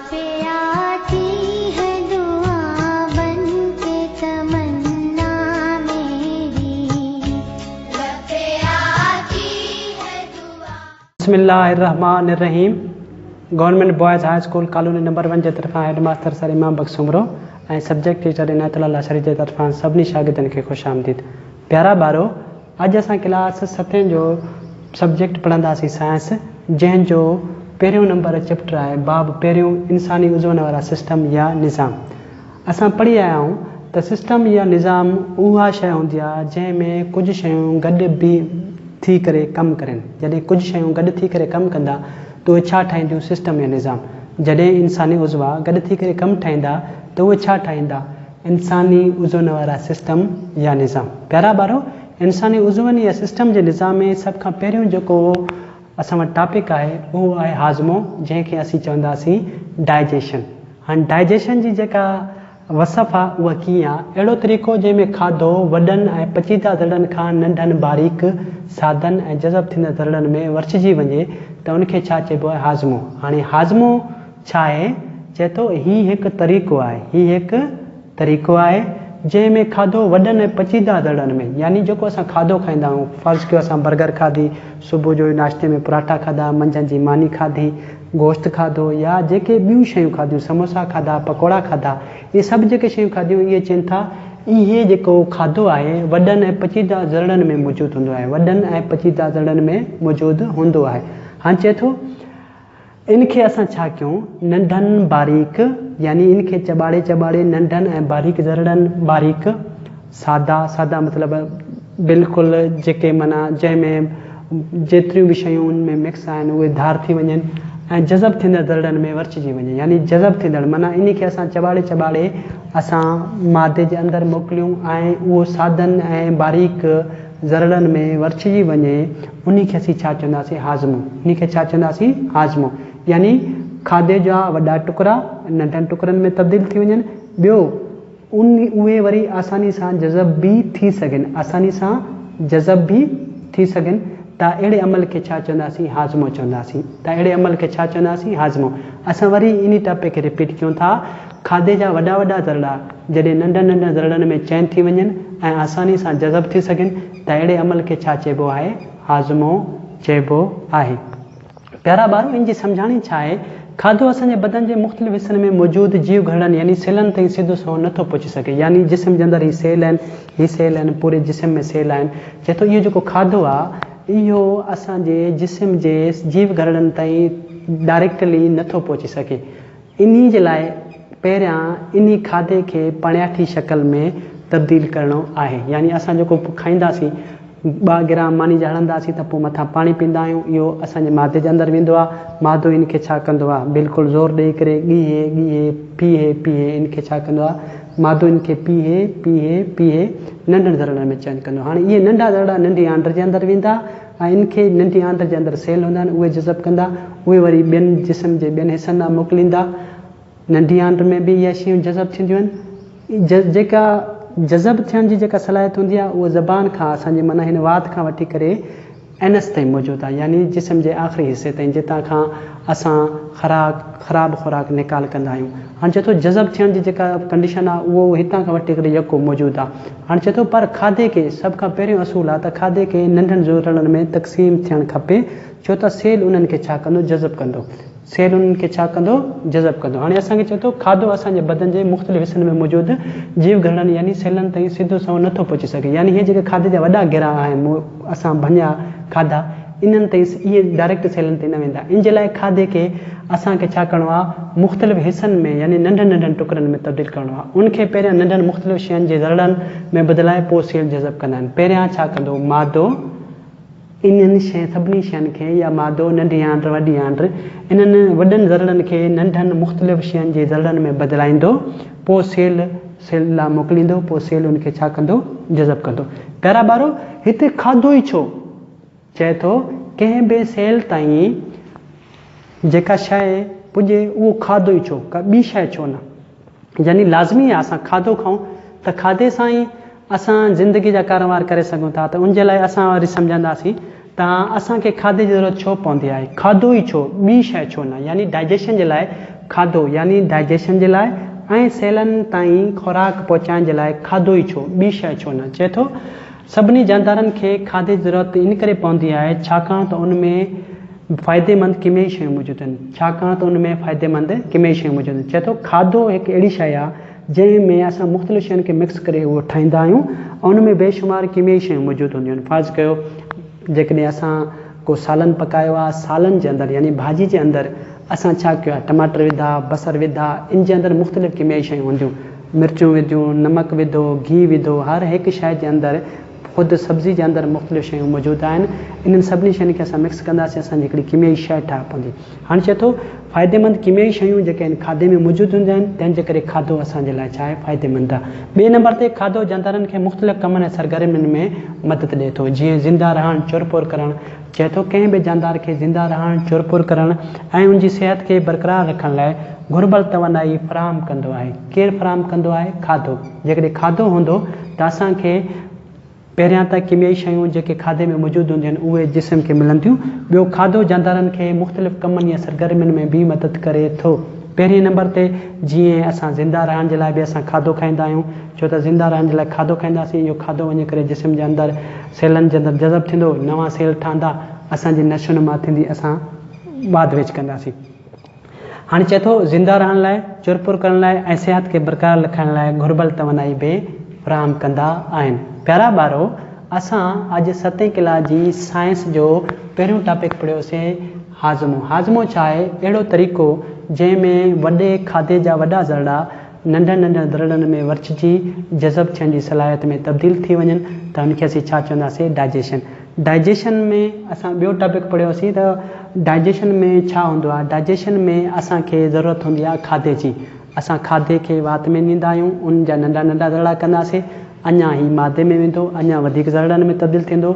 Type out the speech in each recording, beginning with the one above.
पे आती है दुआ बन के तमन्ना मेरी। लब पे आती है दुआ। बिस्मिल्लाहिर्रहमानिर्रहीम। Government boys high school colony number 1 जे तरफ़ां हेड मास्टर सर इमाम बख्श सुमरो ऐं सब्जेक्ट टीचर इनायतुल्लाह लाशारी जे तरफ़ां सभिनी शागिर्दनि खे ख़ुशि आमदीद। प्यारा ॿारो, अॼु असां क्लास सतें जो सब्जेक्ट पढ़ंदासीं साइंस, जंहिंजो पहिरियों नंबर चैप्टर आहे बाब पहिरियों इंसानी उज़वनि वारा सिस्टम या निज़ाम। असां पढ़ी आया आहियूं त सिस्टम या निज़ाम उहा शइ हूंदी आहे जंहिंमें कुझु शयूं गॾु बि थी करे कमु करनि। जॾहिं कुझु शयूं गॾु थी करे कमु कंदा त उहे छा ठाहींदियूं? सिस्टम या निज़ाम। जॾहिं इंसानी उज़वा गॾु थी करे कमु ठाहींदा त उहे छा ठाहींदा? इंसानी उज़वनि वारा सिस्टम या निज़ाम। प्यारा ॿारो, इंसानी उज़वनि या सिस्टम जे निज़ाम में सभ खां पहिरियों जेको असां वटि टॉपिक आहे उहो आहे हाज़मो, जंहिंखे असीं चवंदासीं डाइजेशन। हाणे डाइजेशन जी जेका वसफ़ आहे उहा कीअं आहे? अहिड़ो तरीक़ो जंहिंमें खाधो वॾनि ऐं पचीदा ज़रड़नि खां नंढनि बारीक सादनि ऐं जज़ब थींदड़ ज़रड़नि में वरछिजी वञे त उनखे छा चइबो आहे? हाज़मो। हाणे हाज़मो छा आहे? चए थो हीउ हिकु तरीक़ो आहे, हीउ हिकु तरीक़ो आहे जंहिंमें खाधो वॾनि ऐं पचीदा ज़रड़नि में, यानी जेको असां खाधो खाईंदा आहियूं, फ़र्ज़ कयो असां बर्गर खाधी, सुबुह जो नाश्ते में पराठा खाधा, मंझंदि जी मानी खाधी, गोश्त खाधो या जेके ॿियूं शयूं खाधियूं, समोसा खाधा, पकौड़ा खाधा, इहे सभु जेके शयूं खाधियूं, इहे चवनि था इहे जेको खाधो आहे वॾनि ऐं पचीदा ज़रड़नि में मौजूदु हूंदो आहे, वॾनि ऐं पचीदा ज़रड़नि में मौजूदु हूंदो आहे। हाणे चए थो इनखे असां छा कयूं? नंढनि बारीक, यानी इनखे चबाड़े चबाड़े नंढनि ऐं बारीक ज़रड़नि, बारीक सादा, सादा मतिलबु बिल्कुलु जेके माना जंहिंमें जेतिरियूं बि शयूं उन में मिक्स आहिनि उहे धार थी वञनि ऐं जज़ब थींदड़ ज़रड़नि में वरछिजी वञे, यानी जज़ब थींदड़ माना इन खे असां चबाड़े चबाड़े असां मादे जे अंदरि मोकिलियूं ऐं उहो सादनि ऐं बारीक ज़रड़नि में वरछिजी वञे, उन खे असीं छा चवंदासीं? हाज़मो। उन खे छा चवंदासीं? हाज़मो। यानी खाधे जा वॾा टुकड़ा नंढनि टुकड़नि में तब्दील थी वञनि, ॿियो उन उहे वरी आसानी सां जज़ब बि थी सघनि, आसानी सां जज़ब बि थी सघनि। त अहिड़े अमल खे छा चवंदासीं? हाज़मो चवंदासीं। त अहिड़े अमल खे छा चवंदासीं? हाज़मो। असां वरी इन टॉपिक खे रिपीट कयूं था। खाधे जा वॾा वॾा ज़रड़ा जॾहिं नंढनि नंढनि ज़रड़नि में चैन थी वञनि ऐं आसानी सां जज़ब थी सघनि त अहिड़े अमल खे छा चइबो आहे? हाज़मो चइबो आहे। प्यारा ॿारो, इन जी सम्झाणी छा आहे? खाधो असांजे बदन जे मुख़्तलिफ़ हिसनि में मौजूदु जीव घरड़नि यानी सेलनि ताईं सिधो सिओ नथो पहुची सघे, यानी जिस्म जे अंदरि ही सेल आहिनि, ही सेल आहिनि, पूरे जिस्म में सेल आहिनि। चए थो इहो जेको खाधो आहे इहो असांजे जिस्म जे जीव घरड़नि ताईं डायरेक्टली नथो पहुची सघे। इन्ही जे लाइ पहिरियां इन्ही खाधे खे पणियाठी शक्ल में तब्दील करिणो आहे, यानी असां जेको खाईंदासीं 2 ग्राम मानी जा हणंदासीं त पोइ मथां पाणी पीअंदा आहियूं, इहो असांजे मादे जे अंदरि वेंदो आहे। मादो इन खे छा कंदो आहे? बिल्कुलु ज़ोर ॾेई करे ॻीहे ॻीहे पीहे पीहे इन खे छा कंदो आहे? मादो इन खे पीहे पीहे पीहे नंढनि ज़रड़नि में चेंज कंदो। हाणे इहे नंढा ज़रड़ा नंढी आंड जे अंदरि वेंदा ऐं इनखे नंढी आंड जे अंदरि सेल हूंदा आहिनि, उहे जज़ब कंदा, उहे वरी ॿियनि जिस्म जे ॿियनि हिसनि ॾांहुं मोकिलींदा। नंढी आंड में बि इहे शयूं जज़ब थींदियूं आहिनि। जेका जज़ब थियण जी जेका सलाहियत हूंदी आहे उहा ज़बान खां असांजे माना हिन वात खां वठी करे एनस ताईं मौजूदु आहे, यानी जिस्म जे आख़िरी हिसे ताईं जितां खां असां ख़राबु ख़ुराक निकाल कंदा आहियूं। हाणे चए थो जज़ब थियण जी जेका कंडीशन आहे उहो हितां खां वठी करे यको मौजूदु आहे। हाणे चए थो पर खाधे खे सभ खां पहिरियों असूल आहे त खाधे खे नंढनि ज़रड़नि में तक़सीम थियणु खपे, छो त सेल उन्हनि खे छा कंदो? जज़ब कंदो। सेल उन्हनि खे छा कंदो? जज़ब कंदो। हाणे असांखे चए थो खाधो असांजे बदन जे मुख़्तलिफ़ हिसनि में मौजूदु जीव घरड़नि यानी सेलनि ताईं सिधो सिओ नथो पहुची सघे, यानी इहे जेके खाधे जा वॾा गिरा आहिनि असां भञिया खाधा इन्हनि ताईं इहे डायरेक्ट सेलनि ताईं न वेंदा। इन जे लाइ खाधे खे असांखे छा करिणो आहे? मुख़्तलिफ़ हिसनि में यानी नंढनि नंढनि टुकड़नि में तब्दील करिणो आहे। उनखे पहिरियां नंढनि मुख़्तलिफ़ शयुनि जे ज़रड़नि में बदिलाए पोइ सेल जज़ब कंदा आहिनि। पहिरियां छा कंदो मादो इन्हनि शइ सभिनी शयुनि खे या मादो नंढी आंड वॾी आंड इन्हनि वॾनि ज़रड़नि खे नंढनि मुख़्तलिफ़ शयुनि जे ज़रड़नि में बदिलाईंदो, पोइ सेल लाइ मोकिलींदो, पोइ सेल उनखे छा कंदो? जज़ब कंदो। प्यारा ॿारो, हिते खाधो ई छो? चए थो कंहिं बि सेल ताईं जेका शइ पुॼे उहो खाधो ई छो, का ॿी शइ छो न? यानी लाज़मी आहे असां खाधो खाऊं त खाधे सां ई असां ज़िंदगी जा कारोबार करे सघूं था, त उनजे लाइ असां वरी सम्झंदासीं त असांखे खाधे जी ज़रूरत छो पवंदी आहे, खाधो ई छो, ॿी शइ छो न? यानी डाइजेशन जे लाइ کاڌو يعني ڊائجيشن جي لاء ۽ سيلن تائين خوراڪ پهچائڻ جي لاء کاڌو ئي ڇو، ٻي شيء ڇو نه؟ چئي ٿو، سڀني جاندارن کي کاڌي جي ضرورت ان ڪري پوندي آهي ڇاڪاڻ ته ان ۾ فائديمند ڪيميائي شيون موجود آهن. ڇاڪاڻ ته ان ۾ فائديمند ڪيميائي شيون موجود آهن. چئي ٿو، کاڌو هڪ اهڙي شيء آهي جنهن ۾ اسان مختلف شين کي مڪس ڪري اهو ٺاهيندا آهيون ۽ ان ۾ بيشمار ڪيميائي شيون موجود هونديون آهن. فرض ڪيو جيڪڏهن اسان ڪو سالن پڪايو آهي، سالن جي اندر يعني ڀاڄي جي اندر اسان ڇا ڪيو آهي ٽماٽر وڌا، بصر وڌا، ان جي اندر مختلف ڪيميائي شيون هونديون، مرچون وڌيون، نمڪ وڌو، گيهه وڌو، هر هڪ شيء جي اندر خود سبزي جي اندر مختلف شيون موجود آهن، انهن سڀني شين کي اسان مڪس ڪنداسين اسان جي هڪڙي ڪيميائي شيء ٺاهي پوندي. هاڻي چئي ٿو فائديمند ڪيميائي شيون جيڪي آهن کاڌي ۾ موجود هونديون آهن تنهن جي ڪري کاڌو اسان جي لاء ڇا آهي فائديمند آهي. ٻئي نمبر تي کاڌو جاندارن کي مختلف ڪمن ۽ سرگرمين ۾ مدد ڏئي ٿو جيئن زنده رهڻ، چرپر ڪرڻ، چئي ٿو ڪنهن به جاندار کي زنده رهڻ، چرپر ڪرڻ ۽ ان جي صحت کي برقرار رکڻ لاء گهربل توانائي فراهم ڪندو آهي. ڪير فراهم ڪندو آهي؟ کاڌو. جيڪڏهن کاڌو هوندو ته اسان کي پهريان ته ڪيميائي شيون جيڪي کاڌي ۾ موجود هونديون آهن اهي جسم کي ملنديون. ٻيو کاڌو جاندارن کي مختلف ڪمن يا سرگرمين ۾ به مدد ڪري ٿو. پهرين نمبر تي جيئن اسان زنده رهڻ جي لاء به اسان کاڌو کائيندا آهيون ڇو ته زنده رهڻ جي لاء کاڌو کائينداسين اهو کاڌو وڃي ڪري جسم جي اندر سيلن جي اندر جذب ٿيندو نوان سيل ٺهندا اسان جي نشونما ٿيندي اسان واڌ ويجهه ڪنداسين. هاڻي چئي ٿو زنده رهڻ لاء، چرپر ڪرڻ لاء ۽ صحت کي برقرار رکڻ لاء گهربل توانائي به فراهم ڪندا آهن. پيارا ٻارو! اسان اڄ ستين ڪلاس جي سائنس جو پهريون ٽاپڪ پڙهيوسين هاضمو. هاضمو ڇا آهي؟ اهڙو طريقو جنهن ۾ وڏي کاڌي جا وڏا ذرڙا ننڍن ننڍن ذرڙن ۾ ورڇجي جذب ٿيڻ جي صلاحيت ۾ تبديل ٿي وڃن ته ان کي اسين ڇا چونداسين ڊائجيشن. ڊائجيشن ۾ اسان ٻيو ٽاپڪ پڙهيوسين ته ڊائجيشن ۾ ڇا هوندو آهي ڊائجيشن ۾ اسان کي ضرورت هوندي آهي کاڌي جي اسان کاڌي کي وات ۾ نيندا آهيون ان جا ننڍا ننڍا ذرڙا ڪنداسين اڃا هي مادي ۾ ويندو اڃا وڌيڪ ذرڙن ۾ تبديل ٿيندو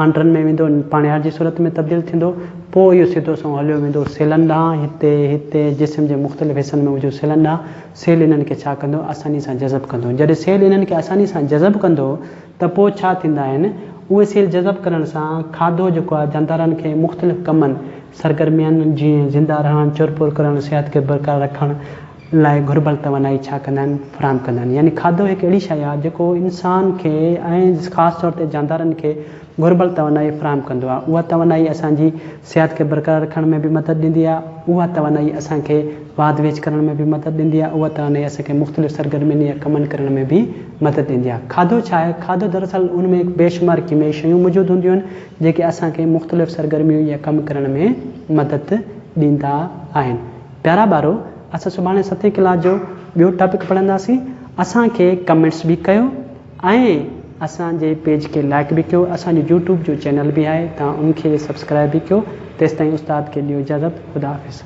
آنڊرن ۾ ويندو، پاڻيار جي صورت ۾ تبديل ٿيندو، پوء اهو سڌو سنئون هليو ويندو سيلن ڏانهن، هتي، هتي، جسم جي مختلف حصن ۾ موجود سيلن ڏانهن، سيل انهن کي ڇا ڪندو؟ آساني سان جذب ڪندو. جڏهن سيل انهن کي آساني سان جذب ڪندو ته پوء ڇا ٿيندا آهن؟ اهي سيل جذب ڪرڻ سان کاڌو جيڪو آهي جاندارن کي مختلف ڪمن، سرگرمين جيئن زنده رهڻ، چرپر ڪرڻ، صحت کي برقرار رکڻ، لاء گهربل توانائي ڇا ڪندا آهن فراهم ڪندا آهن يعني کاڌو هڪ اهڙي شيء آهي جيڪو انسان کي ۽ خاص طور تي جاندارن کي گهربل توانائي فراهم ڪندو آهي اها توانائي اسان جي صحت کي برقرار رکڻ ۾ به مدد ڏيندي آهي اها توانائي اسان کي واڌ ويجهه ڪرڻ ۾ به مدد ڏيندي آهي اها توانائي اسان کي مختلف سرگرمين يا ڪمن ڪرڻ ۾ به مدد ڏيندي آهي کاڌو ڇا آهي کاڌو دراصل ان ۾ بيشمار ڪيميائي شيون موجود هونديون آهن جيڪي اسان کي مختلف سرگرميون يا ڪم ڪرڻ ۾ مدد ڏيندا آهن پيارا ٻارو اسان سڀاڻي ستين ڪلاس جو ٻيو ٽاپڪ پڙهنداسين اسان کي ڪمينٽس به ڪيو ۽ اسان جي پيج کي لائڪ به ڪيو اسان جو يوٽيوب جو چينل به آهي توهان ان کي سبسڪرائب به ڪيو تيستائين استاد کي ڏيو اجازت خدا حافظ.